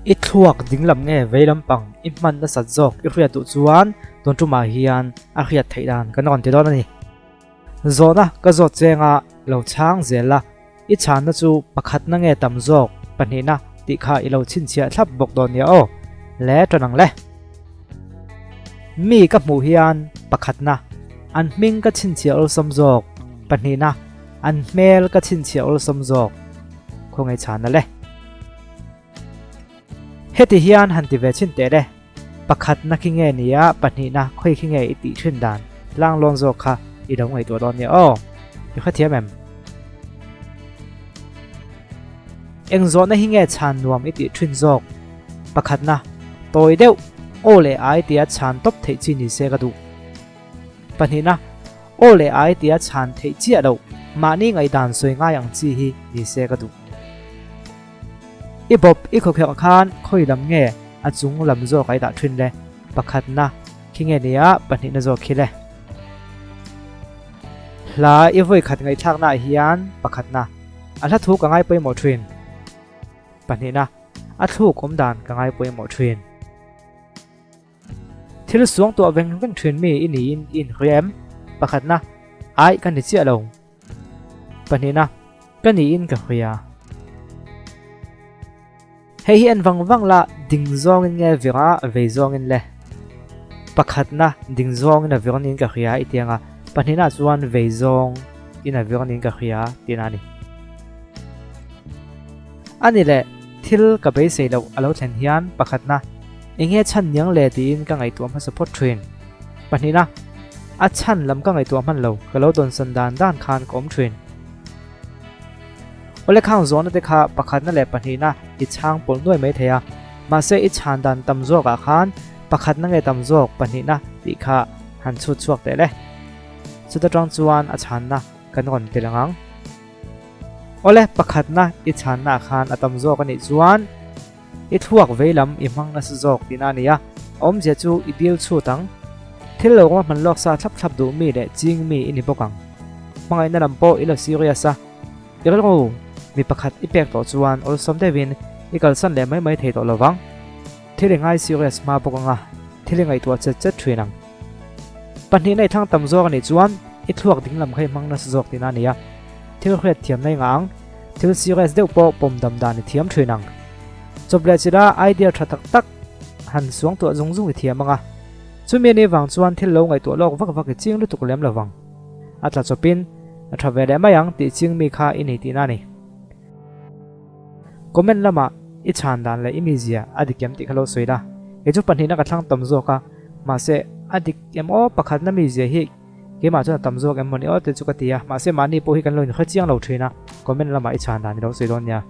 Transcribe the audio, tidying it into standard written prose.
I thluak dinglam nge vei lampang i hman nasat zawk i hriat duh chuan tun tumah hian a hriat theih dan kan rawn ti dawn a ni. Zawhna ka zawt chenga lo chhang zel la, i chhanna chu pakhatna nge tam zawk pahnihna tih kha i lo chhinchhiah thlap bawk dawn nia aw. Le ṭan ang le. Mi ka hmuh hian pakhatna an hming ka chhinchhiah awlsam zawk pahnihna an hmel ka chhinchhiah awlsam zawk khawngaih chhana le. Heti hian han ti ve chhin teh le, pakhatna khi nge nia pahnihna khawi khi nge i tih thin dan tlanglawn zawk kha i lo ngaihtuah dawn nia aw. I hrethiam em? Eng zawhna hi nge chhan nuam i tih thin zawk? Pakhatna, tawi deuh, aw leh ai tia chhan tawp theih chi ni se ka duh. Pahnihna, aw leh ai tia chhan theih chiah loh, mahni ngaihdan sawi ngai ang chi hi ni se ka duh. I bawp i khawkherh khan khawi lam nge a chung lam zawk a i dah thin le? Pakhatna khi nge nia pahnihna zawk khi le? Hla i vawi khat ngaihthlaknaah hian pakhatna a hla thu ka ngai pawimawh thin. Pahnihna a thluk awm dan ka ngai pawimawh thin. Thil suang tuah veng veng thin mi i niin i inhria em? Pakhatna ai ka ni chiah lo. Pahnihna, ka niin ka hria. Hei hi en vang vang la, ding zawngin nge vir a, vei zawngin le. Pakhatna, ding zawngin a vir niin ka hria i tiang a, pahnihna chuan vei zawng in a vir niin ka hria tihna a ni. A ni le, thil ka beisei loh a lo thlen hian pakhatna, enge chhan niang le tiin ka ngaihtuah hmasa phawt thin. Pahnihna, a chhan lam ka ngaihtuah hman lo, ka lo dawnsan dan dan khan ka awm thin. Awle khang zawhna te kha pakhatna leh pahnihna i chhang pawlh nuai mai thei a, mahse i chhan dan tam zawkah khan pakhatna nge tam zawk pahnihna tih kha han chhut chhuak teh le. Chuta tang chuan a chhanna kan rawn tel ang ang. Awle pakhatna i chhannaah khan a tam zawk a nih chuan I thluak veilam i hmang nasa zawk tihna a ni a, a awmzia chu i dil chhut ang. Thil lo ruahman lawk sa thlap thlap duh mi leh ching mi i ni bawk ang. Hmangaihna lam pawh i lo serious a, i rilru mi pakhat i pek tawh chuan awlsam deuhin i kalsan leh mai mai thei tawh lo vang. Thil i ngai serious hma bawk ang a, thil i ngaihtuah chet chet thin ang. Pahnihna i thlang tam zawk a nih chuan i thluak dinglam kha i hmang nasa zawk tihna a ni a, thil hriat thiamna i ngah ang. Thil serious deuh pawh pawm dam dan i thiam thin ang. Chawp leh chila idea tha tak tak han suang tuah zung zung i thiam ang a. Chumi anih vang chuan thil lo ngaihtuah lawk vak vak i ching lutuk lem lo vang. A tla chawpin a tha ve leh mai ang tih ching mi kha i nei tihna a ni. Comment lamah i chhan dan leh i mizia a dik em tih kha lo sawi la. Kei chu pahnihna ka thlang tam zawk a, mahse a dik em aw pakhatna mizia hi Keimah chuan a tam zawk em mawni aw te chu ka ti a, mahse mahni pawh hi kan lo inhre chiang lo thin a, comment lamah i chhan dan i lo sawi dawn nia.